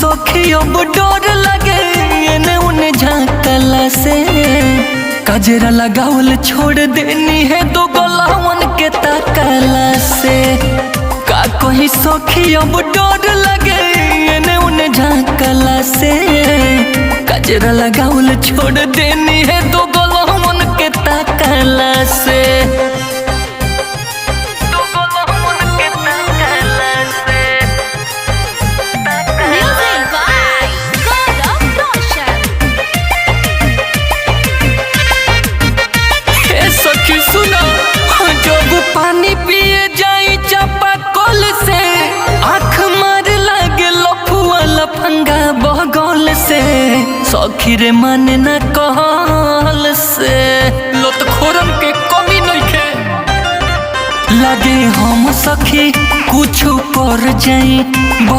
सखी अब डर लगे एने उने झांकला से। कजरा लगावल छोड़ देनी है दो गोलावन के ताकला से। का कही सखी अब डर लगे एने उने झांकला से। कजरा लगावल छोड़ देनी है दो गोलावन के ताकला से। दो गोलावन के ताकला से। Music by Gaurav Roshan. हे सखी सुना, जब पानी पिए जाई चापा कल से, आँख मार लागे लफुआ लफंगा बगल से। सखी रे मन न कहल से, लतखोरन के कमी नइखे। लागे हम सखी कुछ पर जाई।